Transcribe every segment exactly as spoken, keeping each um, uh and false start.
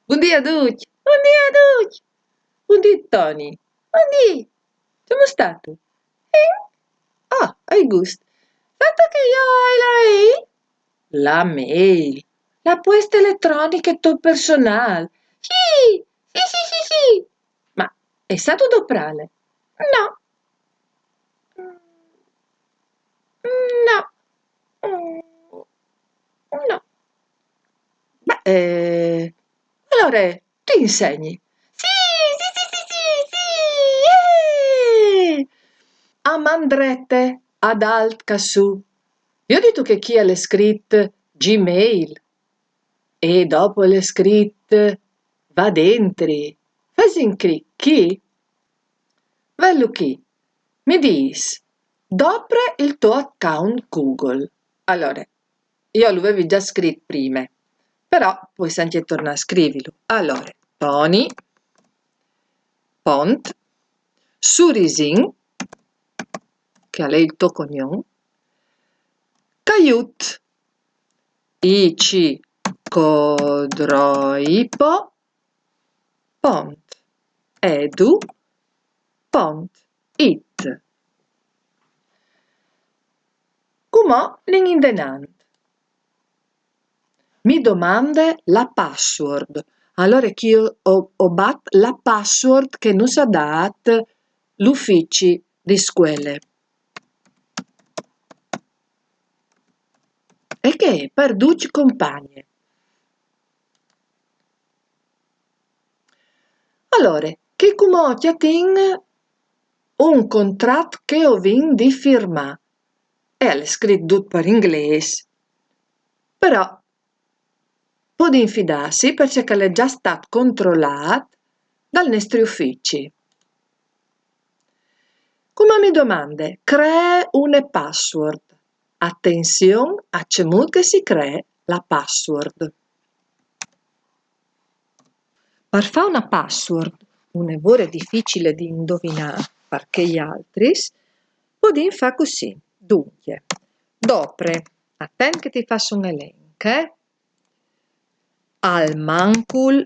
Bundì a ducj! Bundì a ducj! Bundì Toni! Bundì! Cemût stâstu? Fin? Ah, ai gust. Sâstu ce che jo o ai la mail? La mail. La pueste eletroniche tô personâl. Sì, sì, sì, sì, sì. Ma âstu sât doprâle? No. No. No. Beh, eh, alore, ti insegni. Sì, sì, sì, sì, sì, sì, eh! A man drete, adalt ca sù. Jo o dîs che chi al è scrit Gmail e dopo al è scrit va dentri. Fâs un clic chi. Velu chi. Mi dîs, dopre il to account Google. Alore, jo lu vevi za scrit prime, però o pues ancje tornâ a scrivilu. Alore, Toni, pont, Surisin, che al è il to cognon, caiut, I C Codroipo, pont, edu, pont, it. Cumò lin indenant. Mi domande la password. Alore chi o, o, o bat la password che nus à dât l'ufici di scuele. E che par ducj compagne. Alore, chi cumò o cjatìn un contrat che o vin di firmâ. E al è scrit dut par inglês. Però podìn fidâsi parcè che al è za stât controlât dal nestri ufici. Cumò mi domande, cree une password. Atenzion a cemût che si cree la password. Par fâ une password, une vore dificile di indovinâ par chei altris, podìn fâ cussì. Duncje, dopre, atent che ti fâs un elenc, eh? Almancul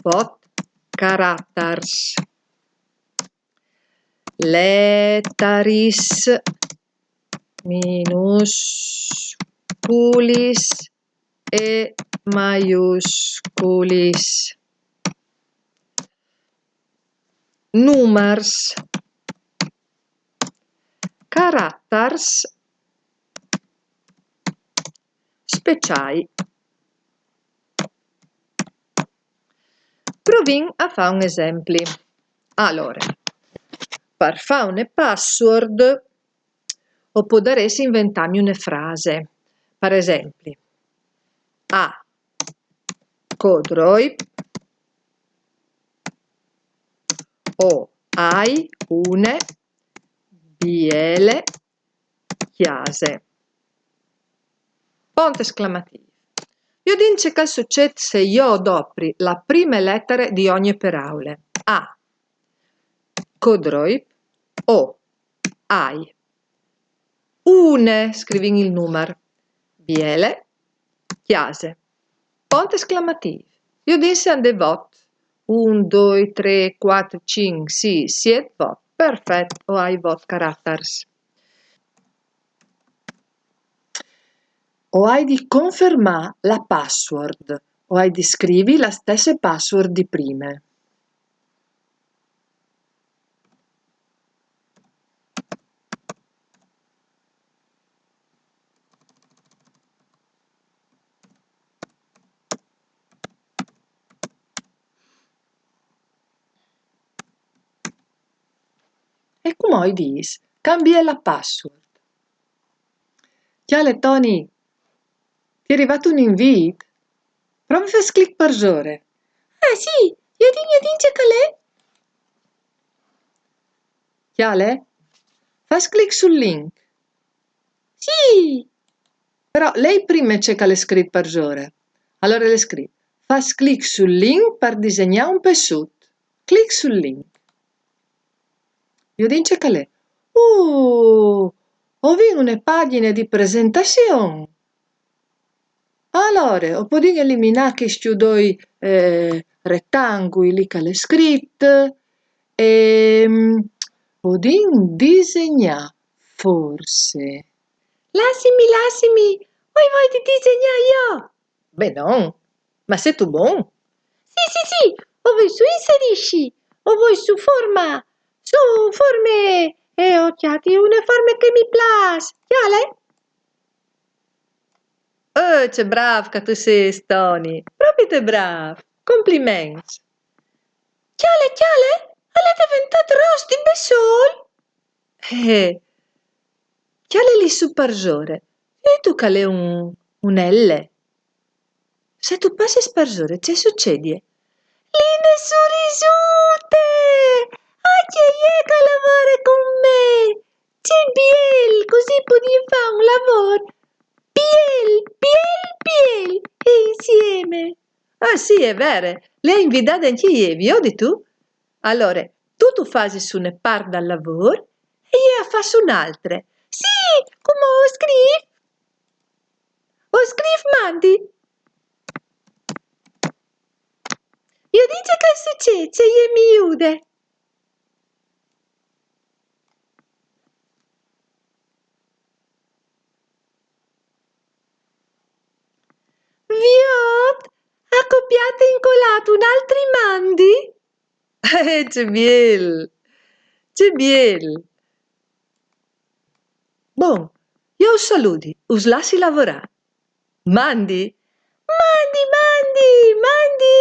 vot caratars. Letaris minusculis e maiusculis. Numars. Caratars speciâi. Provìn a fâ un esempli. Alore, par fâ une password o podarès inventâmi une frase. Par esempli, a Codroip o ai une biele cjase. Pont esclamatîf. Viodìn ce che al sucêt se jo o dopri la prime letare di ogni peraule. A. Codroip. O. Ai. Une, scrivìn il numar. Biele. Cjase. Pont esclamatîf. Viodìn se a 'nd è vot. Un, doi, trê, cuatri, cinc, sîs, siet, vot. Perfet, o ai vot caratars. O ai di confermâ la password. O ai di scrivi la stesse password di prime. E cumò i dîs: cambie la password. Cjale, Toni, ti è rivât un invît? Prove a fâ clic parsore. Ah, sì, viodìn, viodìn ce che al è. Cjale, fâs clic sul link. Sì! Però lei prime ce che al è scrit parsore. Alore al è scrit: fâs clic sul link par disegnâ un pessut. Clic sul link. Viodìn ce che al è. Uh, o vin une pagjine di presentazion. Alore, o podìn eliminâ chescj doi, eh, retangui li che al è scrit, e, mm, podìn disegnâ, forse. Lassimi, lassimi, o ai voie di disegnâ jo. Ben no, ma sêstu bon? Sì, sì, sì, o voi sù inserisci, o voi sù forma, sù forme, e o cjati une forme che mi plâs, cjale? Eh, ce brâf che tu sês, Toni, propit brâf, compliments. Cjale, cjale, al è deventât ros di bessôl. Eh, cjale li sù parsore, viodistu che al è un, un L? Se tu passis parsore, ce sucedie? Line surisute! Ah, ce je che e lavore cun me! Ce biel, cussì o podìn fâ un lavôr biel, biel, biel, e insiemi. Ah, sì, al è vêr, le ai invidade ancje jo, viodistu? Alore, tu, tu fasis une part dal lavôr e jo o fâs une altre. Sì, cumò o scrîf. O scrîf mandi. Viodìn ce che al sucêt, se jê mi jude. Viôt, o ai copiât e incolât un altri mandi. Eh, ce biel! Ce biel! Bon, jo us saludi, us lassi lavorâ. Mandi! Mandi, mandi, mandi!